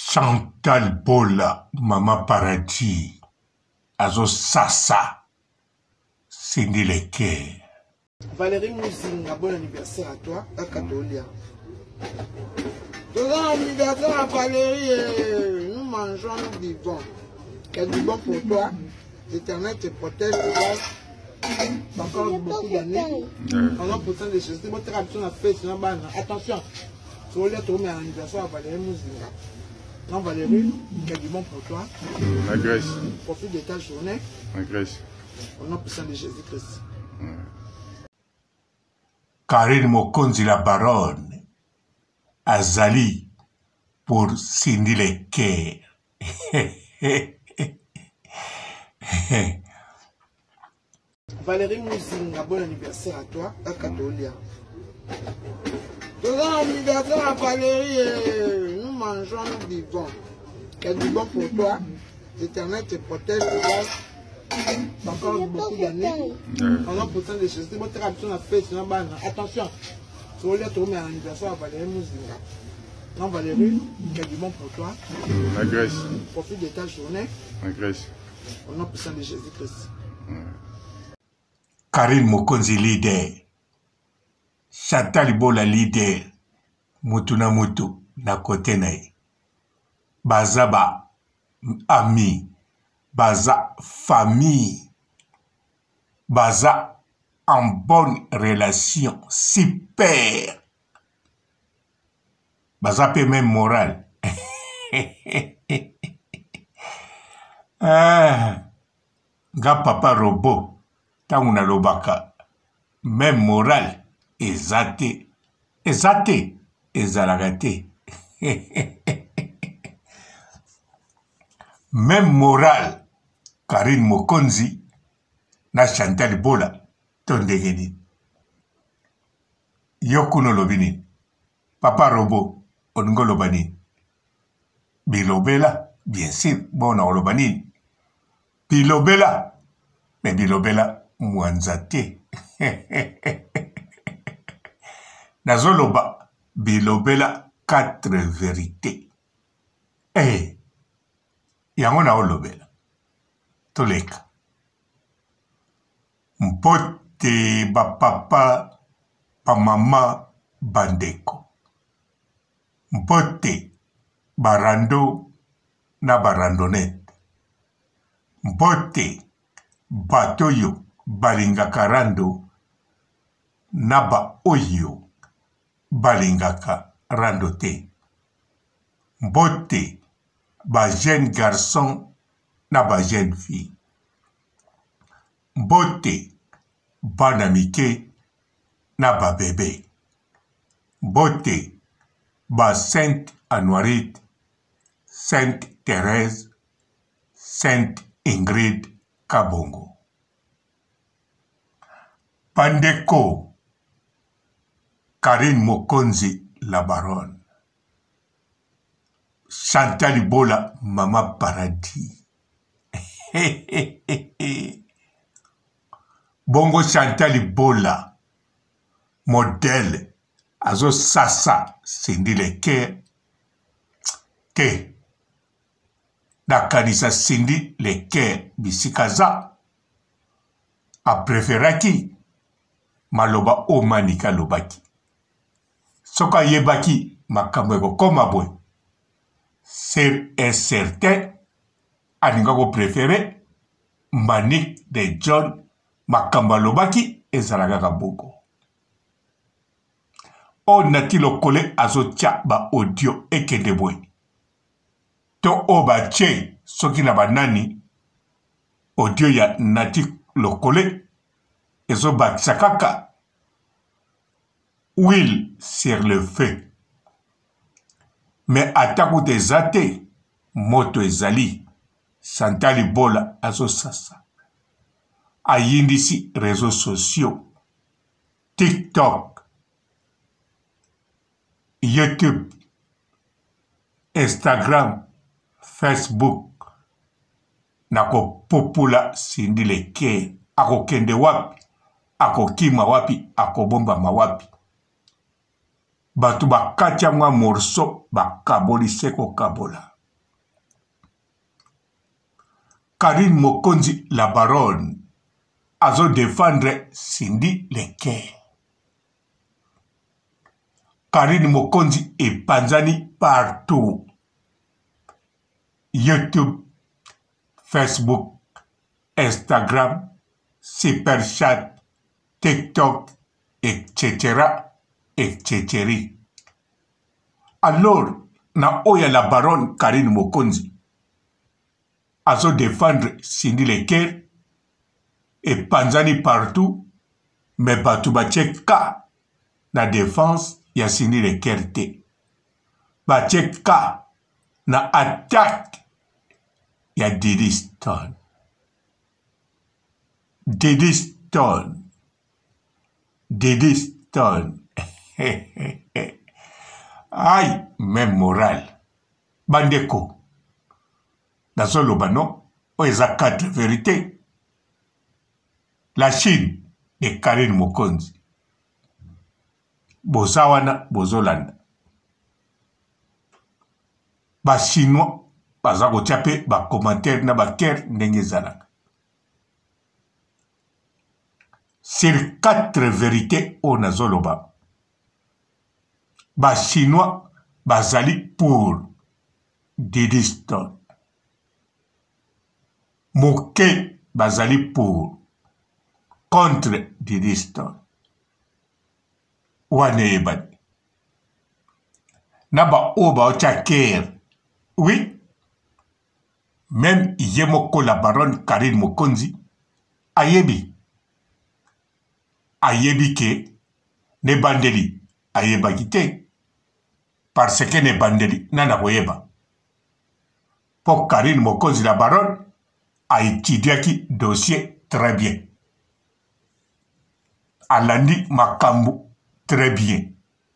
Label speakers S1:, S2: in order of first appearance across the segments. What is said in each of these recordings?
S1: Chantal Bola mama paradis azo sasa Cindy le cœur.
S2: Valérie Muzinga, bon anniversaire à toi. Kaka tolia. Toza na anniversaire à Valérie. Eh. Nous mangeons, nous vivons. Il y a du bon pour toi. L'éternel te protège, te garde. Encore beaucoup d'années. Pendant pourtant des choses. Bon, très bien, fête, Attention. Tolia, tolia, anniversaire à Valérie Muzinga. Non, Valérie, il y a du bon pour toi.
S3: La Grèce.
S2: Profite de ta journée.
S3: La Grèce.
S2: Au nom puissant de Jésus-Christ.
S1: Karine Mokonzi la baronne azali pour Cindy Le Cœur.
S2: Valérie Muzinga, bon anniversaire à toi. Kaka tolia. Toza anniversaire à Valérie. Eh. Nous mangeons, nous vivons. Il y a du bon pour toi. L'éternel te protège, te garde. Encore beaucoup d'années. Pendant pourtant des choses. Bon, très bien, fête, Attention. Tolia, tolia, anniversaire à Valérie Muzinga. Non, Valérie, il y a du bon pour toi.
S3: La Grèce.
S2: Profite de ta journée.
S3: La Grèce.
S2: Au nom puissant de Jésus-Christ.
S1: Karine Mokonzi leader. Chantal Bola leader. Mutu na mutu na kote na ye. Baza ba ami, baza famille, baza en bonne relation, super. Baza pe meme moral. ah, nga papa robot ntango nalobaka meme moral eza te eza te ezalaka te meme moral Karine Mokonzi na Chantal Bola to ndenge nini yo kuna olobi nini papa robo olingi oloba nini bilobela bien sur bona oloba nini bilobela me bilobela mwanza te nazoloba bilobela 4 verite eh yango naolobela toleka Mbote ba papa, ba mama, ba ndeko. Mbote ba rando na ba randonnette. Mbote bato oyo balingaka rando na ba oyo balingaka rando te. Mbote ba jeunes garçons na ba jeunes filles. Mbote bana mike na ba bebe. Mbote ba Sainte Anuarite, Sainte Therèse, Sainte Ingrid Kabongo. Bandeko Carine Mokonzi la baronne. Chantal Bola mama paradis. Bongo Chantal Bola modèle azo sasa Cindy le cœur te nakanisa Cindy le cœur bisika aza a preferaki maloba oyo Manicke alobaki soki ayebaki makambo ekokoma boye sur et certain alinga ko prefere Manick de John makambo alobaki ezala kaka bongo. Oyo Nati Lokole azotia ba audio ekende boye to oyo batie soki na banani audio ya Nati Lokole ezobakisa kaka huile sur le feu mais ata kutu eza te moto ezali Chantal Bola azosasa ayindisi reseaux sociaux TikTok YouTube Instagram Facebook na kopupula Cindy le Cœur akokende wapi akokima wapi akobombama wapi bato bakati ya mwa morceau bakaboli se kokabola. Carine Mokonzi la baronne azo defendre Cindy le Coeur. Carine Mokonzi epanzani partout. YouTube, Facebook, Instagram, Superchat, TikTok, etc. etc. Alors, na oyo ya la baronne Carine Mokonzi azo defendre Cindy Le Coeur epanzani partout mais batu batie ka na defense ya Cindy Le Coeur te batie ka na attaque ya Didi Stone Didi Stone Didi Stone ai même morale Bandeko, nazoloba no, oyo eza 4 verite. La Chine de Carine Mokonzi. Boza wana bozolanda. Ba Chinois baza kotia pe ba commentaire na ba cœur ndenge ezalaka. Sur 4 verite oyo nazoloba, Ba chinois bazali pour Didi Stone. Moke bazali pour contre Didi Stone. Wana eyebani. Na ba oyo baotya kere. Oui, meme ye moko la baronne Carine Mokonzi ayebi ayebi ke na ebandeli ayebaki te parce que na ebandeli nani akoyeba mpo Carine Mokonzi la baronne a etudiaki dossier très bien alandi makambo très bien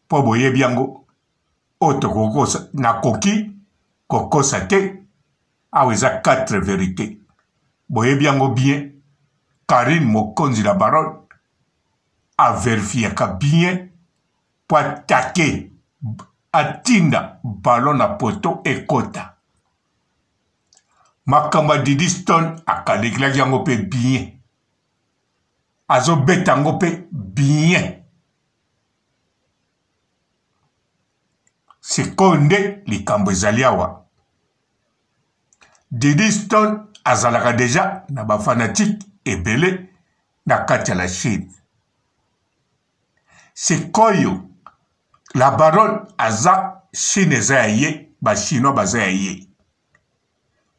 S1: mpo boyebi yango oyo tokokosa nakoki kokosa te awa eza 4 verite boyebi yango bien Carine Mokonzi la baronne a verifiaka bien po atake atinda ballon na poto ekota makambo ya Didi Stone akalekelaki yango mpe bien azobeta yango mpe bien sikoyo nde likambo ezali awa Didi Stone azalaka deja na ba fanatiques ebele na kati ya la Chine. Sikoyo la baronne aza Chine eza ya ye, ba chinois baza ya ye.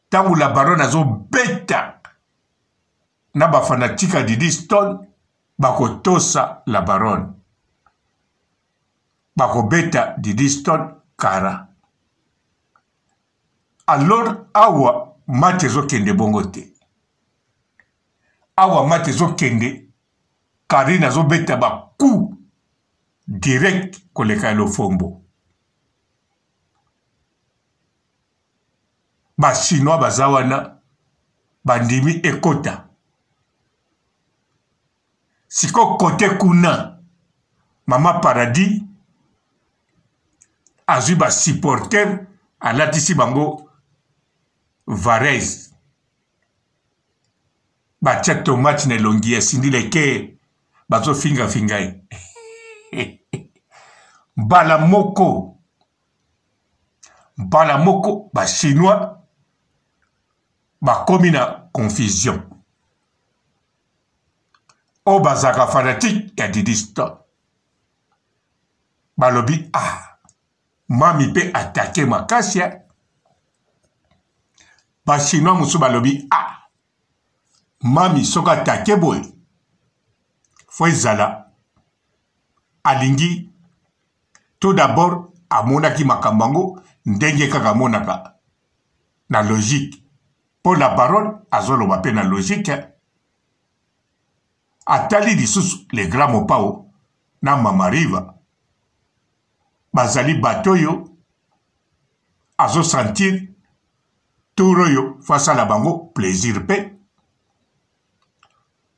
S1: Tango la baronne azobeta na ba fanatiques ya Didi Stone bakotosa la baronne. Bakobeta Didi Stone kara. Alors awa match ezokende bongo te. Awa match ezokende Carine azobeta ba coup direct koleka ya Lofombo. Ba chinois baza wana bandimi ekota. Siko kote kuna mama Paradis azwi ba supporter alatisi bango varese batia tomate na elongi ya Cindy Leke bazofinga finga ye mbala moko mbala moko ba chinois bakomi na confusion oyo bazalaka fanatique ya Didi Stone balobi ah mami mpe atake makasi eh. Ba chinois mosusu balobi ah mami soki atake boye fo ezala alingi tout d'abord amonaki makambo yango ndenge kaka amonaka na logique mpo la baronne azoloba mpe na logique atali lisusu le grand mopao na mama riva bazali bato oyo azosentir tour oyo fo asala bango plaisir mpe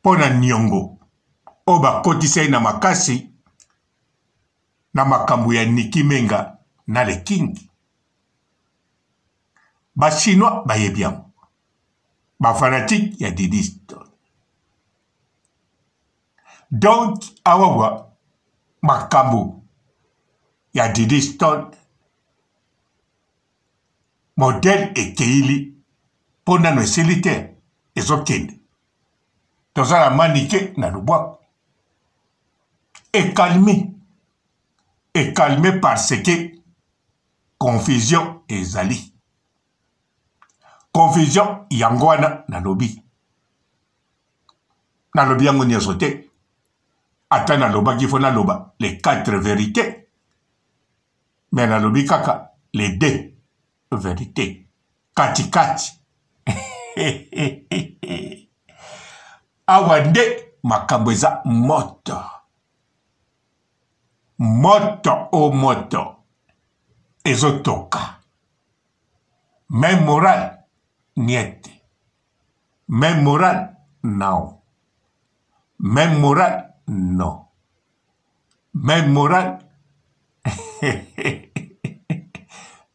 S1: mpo na niongo oyo bakotisa ye na makasi na makambo ya Nicky Menga na le King. Ba Chinois bayebi yango. Ba fanatique ya Didi Stone. Donc awawa makambo ya Didi Stone modèle ekeyili mpo nano esili te ezokende toza na manike na lobwaku ekalme ekalme parce que confusion ezali confusion yango wana nalobi nalobi yango nyonso te ata nalobaki fo naloba les quatre vérités mais nalobi kaka les deux vérités katikati awa nde makambo eza moto moto o moto ezotoka Même moral niet. Même moral non. Même moral non. Même moral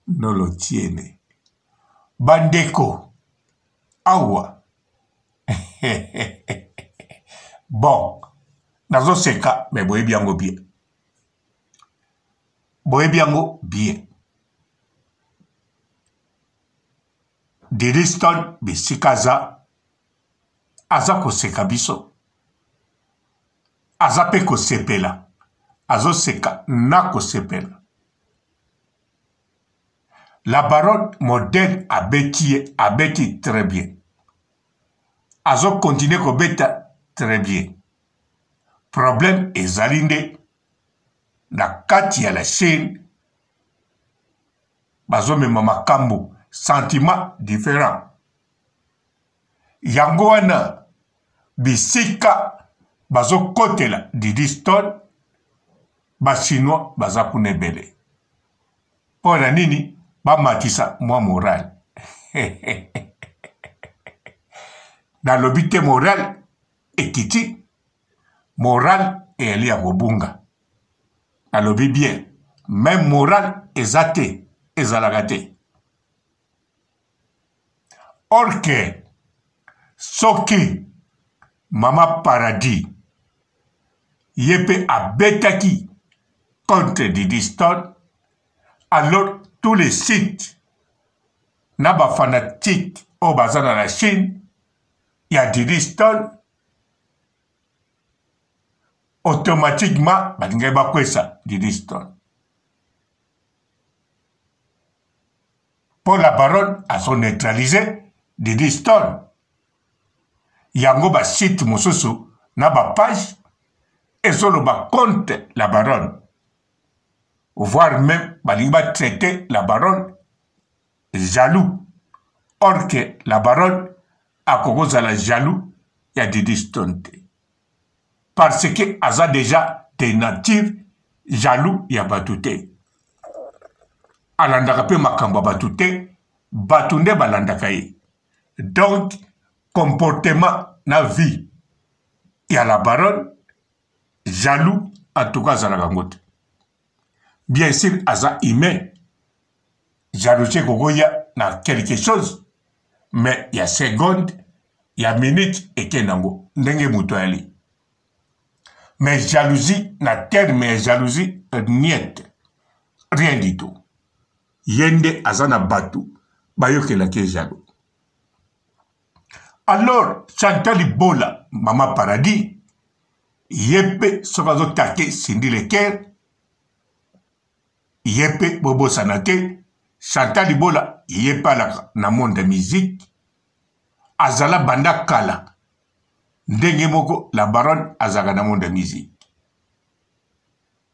S1: non lo tiene. Bandeko awa bon nazoseka me boyebi yango bien boyebi yango bien Diliston bisika aza aza koseka biso aza mpe kosepela azoseka na kosepela la baronne modèle abeti ye abeti très bien azo continuer kobeta très bien problème ezali nde na kati ya la chaine bazomema makambo sentiment different yango wana bisika bazokotela Didi Stone ba chinois baza kuna ebele mpo na nini bamatisa mwa moral nalobi te moral ekiti moral eyali ya kobunga nalobi bien meme moral eza te ezalaka te or que soki mama paradis ye mpe abetaki contre Didi Stone alors tous les sites na bafanatike oyo baza na la Chine ya Didi Stone automatiquement balingaki bakwesa Didi Stone mpo la baronne azo neutralise Didi Stone yango basite mosusu na bapage ezoloba contre la baronne voire même balingi batraite la baronne jaloux or que la baronne akokozala jaloux ya Didi Stone te parce que aza deja de nature jaloux ya bato te alandaka mpe makambo ya bato te bato nde balandaka ye donc comportement na vie ya la baronne jaloux en tout cas azalaka yango te bien sûr aza humain jalousie ekokoya na quelque chose mais ya seconde ya minute eke nango ndenge moto ayali mais jalousie na terme ya jalousie niet rien du tout ye nde aza na bato bayokelaki ye jaloux alors chantal bola mama paradis ye mpe soki azotake cindy leker ye mpe bobosana te chantal libola ye mpe alaka na monde ya musique azala banda kala ndenge moko la baronne azalaka na monde ya musique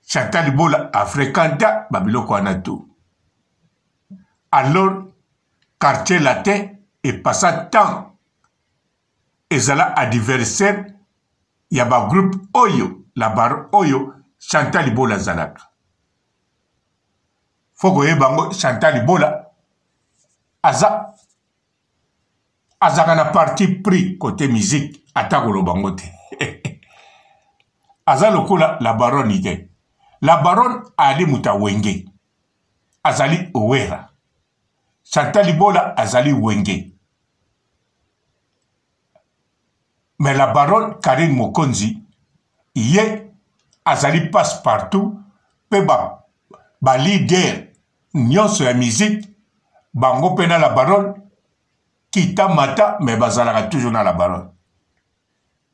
S1: chantal libola afrekanta babiloko wana tout alors quartier latin epasa temps ezala adversaire ya ba groupe oyo la bar oyo Chantal Bola azalaka. Faut koyeba yango Chantal Bola aza azalaka na parti pris côté musique ata koloba yango te aza lokola la baronne te la baronne ali moto ya wenge azali owera chantal bola azali wenge. Mais la baronne Karine Mokonzi ye azali passe partout pe ba ba leader nyonso ya musique bango pe na la baronne kita mata mais bazalaka toujours na la baronne.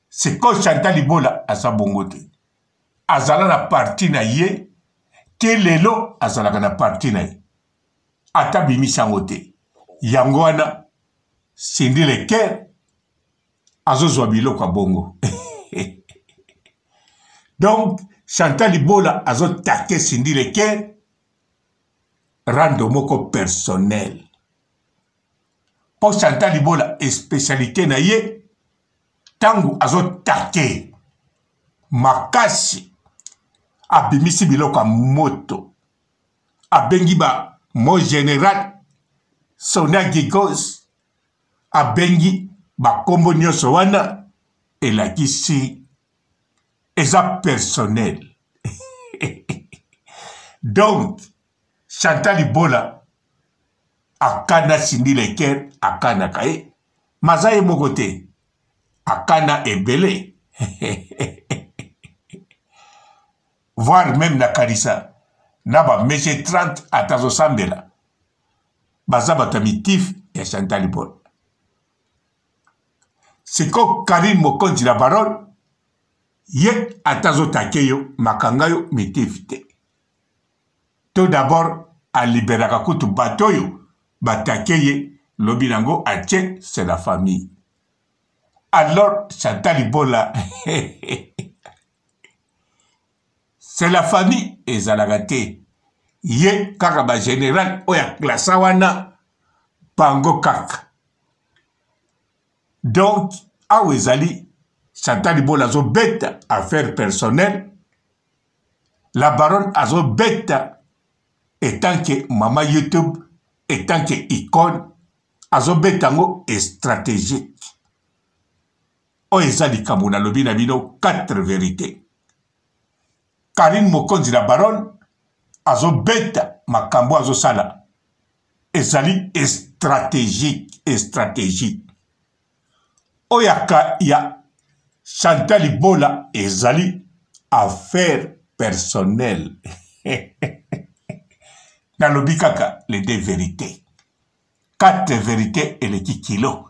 S1: Sikoyo Chantal Ibola aza bongo te. Azala na parti na ye te lelo azalaka na parti na ye. Ata bimisi yango te. Yango wana Cindy Le Cœur azozwa biloko ya bongo. Donc Chantal Ibola azotake Cindy Le Cœur rando moko personnel. Po Chantal Ibola especialite na ye tango azo take makasi abimisi biloko ya moto abengi ba mo general Sonia Gigos abengi bakombo nyonso wana elakisi eza personnel donc Chantal Ibola akana Cindy Leker akanaka ye maza ye moko te akana ebele voire meme nakanisa na ba monsieur 30 ata azosambela baza bato ya mitif ya Chantal Ibola sikoyo Karine Mokonzi la baronne ye ata azotake yo makanga yo mitif te to d'abord aliberaka kutu bato oyo batake ye lobi nango atie c'est la famille alors Chantal Ibola c'est la famille ezalaka te ye kaka ba général oyo aklasa wana bango kaka donc awa ezali Chantal Ibola azobeta affaire personnelle La baronne azo beta etant que mama YouTube etant que icone azo beta yango strategique. Oyo eza likambo nalobi na bino 4 verite. Karine Mokonzi la baronne azo beta makambo azo sala ezali strategique strategique. Oyo ya, ya Chantal Ibola ezali affaire personnelle. Nalobi kaka les deux verités. Quatre verités eleki kilo.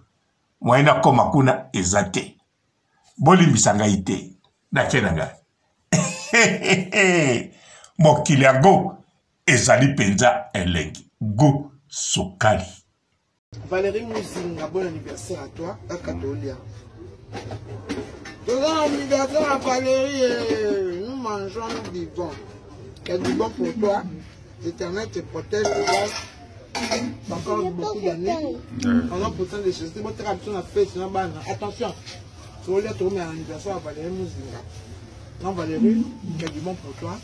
S1: Moyen nakoma kuna eza te. Bolimbisa ngai te. Nake na ngai. Mokili yango ezali mpenza elengi. Gout sukali.
S2: Valérie Muzinga, bon anniversaire à toi. Kaka tolia. Toza anniversaire à Valérie. Eh. Nous mangeons, nous vivons. Il y a du bon pour toi. L'éternel te protège, te garde. Encore beaucoup d'années. Pendant pourtant des choses. Bon, très bien, fête, Attention. Tolia, tolia, anniversaire à Valérie Muzinga. Non, Valérie, il y a du bon pour toi.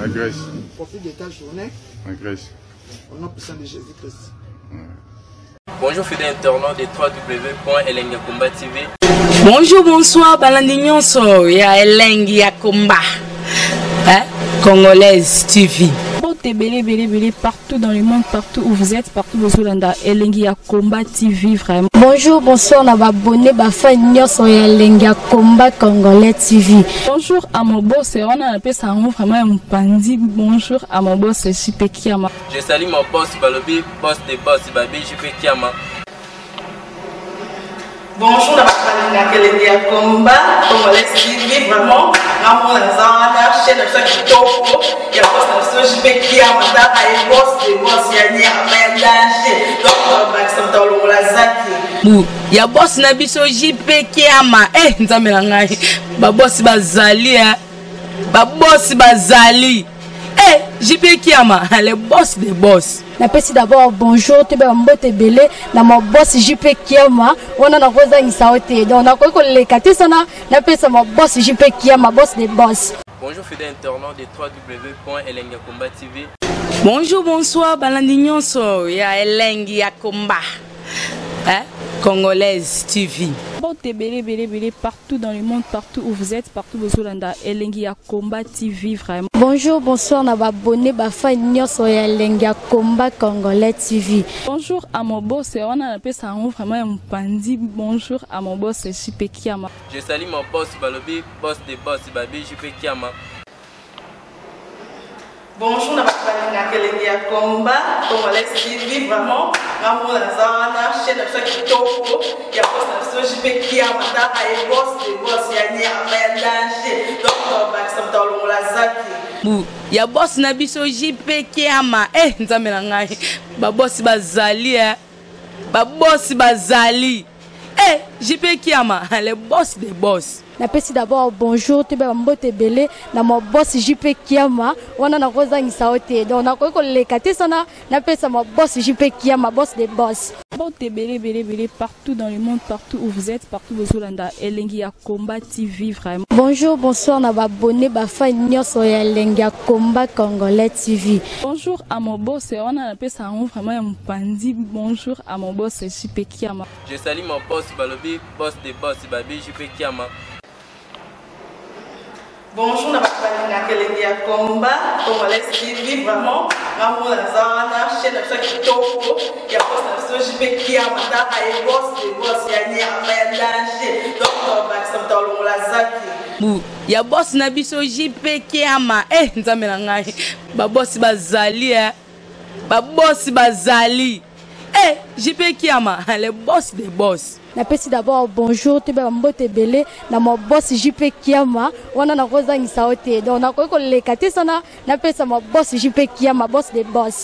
S3: La Grèce.
S2: Profite de ta journée.
S3: La Grèce.
S2: Au nom puissant de Jésus-Christ.
S4: Bonjour fidèles internautes de www.elengiyakomba TV.
S5: Bonjour, bonsoir, balandi nyonso ya Elengi ya Komba. Hein? Congolaise TV.
S6: Mbote ebele ebele ebele partout dans le monde, partout où vous êtes, partout bozolanda Elengi ya Combat TV vraiment.
S7: Bonjour, bonsoir na ba abonné ba fan nyonso ya Elengi ya Combat Congolais TV.
S6: Bonjour à mon boss, wana napesa yango vraiment ya mopanzi. Bonjour à mon boss JP Kiama.
S4: Je salue mon boss balobi boss de boss babi JP Kiama.
S8: Bonjour na bato balingaka elengi ya combat congolais TV vraiment ngamona naza wana chaîne na biso ya kitoko ya boss na biso JP Kiama tala ye boss de boss ya nyama ya danger donc bakisa moto alongola zaki
S5: bu ya boss na biso JP Kiama eh nzambe na ngai ba boss bazali eh ba boss bazali eh JP Kiama le boss de boss
S7: napesi d'abord bonjour toyeba mbote ebele na ma boss jp kiama wana nakozangisa yo te donc nakoki koleka te sana napesa ma boss jp kiama boss de boss.
S4: Bonjour fidèle internaute de www.elengiyakomba.tv.
S5: Bonjour, bonsoir, balandi nyonso ya Elengi ya Komba. Hein? Congolaise TV.
S6: Mbote ebele ebele ebele partout dans le monde, partout où vous êtes, partout bozolanda Elengi ya Combat TV vraiment.
S7: Bonjour, bonsoir na ba abonné ba fan nyonso ya Elengi ya Combat Congolais TV.
S6: Bonjour à mon boss, wana napesa yango vraiment ya mopanzi. Bonjour à mon boss JP Kiama.
S4: Je salue mon boss balobi boss de boss babi JP Kiama.
S8: Bonjour na bato balingaka elengi ya combat congolais TV, vraiment nga mona naza wana chaîne na biso ya kitoko ya boss na biso JP Kiama, taka ye boss de boss ya nyama ya danger, donc tobakisa moto alongola zaki
S5: bu ya boss na biso JP Kiama. Eh nzambe na ngai, ba boss bazali eh, ba boss bazali eh, JP Kiama le boss de boss.
S7: Napesi d'abord bonjour toyeba bambote ebele na ma boss JP Kiama, wana nakozangisa yo te, donc nakoki koleka te sana napesa ma boss JP Kiama, boss de boss.
S6: Mbote ebele ebele ebele partout dans le monde, partout où vous êtes, partout bozolanda Elengi ya Combat TV vraiment.
S7: Bonjour, bonsoir na ba abonné ba fan nyonso ya Elengi ya Combat Congolais TV.
S6: Bonjour à mon boss, wana napesa yango vraiment ya mopanzi. Bonjour à mon boss JP Kiama.
S4: Je salue mon boss balobi boss de boss babi JP Kiama.
S8: Bonjour na bato balingaka elengi ya combat congolais TV, vraiment nga mona naza wana chaîne na biso ya kitoko ya boss na biso JP Kiama, taka ye boss de boss ya nyama ya danger, donc tobakisa moto alongola zaki
S5: bu ya boss na biso JP Kiama. Eh nzambe na ngai, ba boss bazali eh, ba boss bazali eh, JP Kiama le boss de boss.
S7: Napesi d'abord bonjour toyeba bambote ebele na ma boss JP Kiama, wana nakozangisa yo te, donc nakoki koleka te sana napesa ma boss JP Kiama, boss de boss.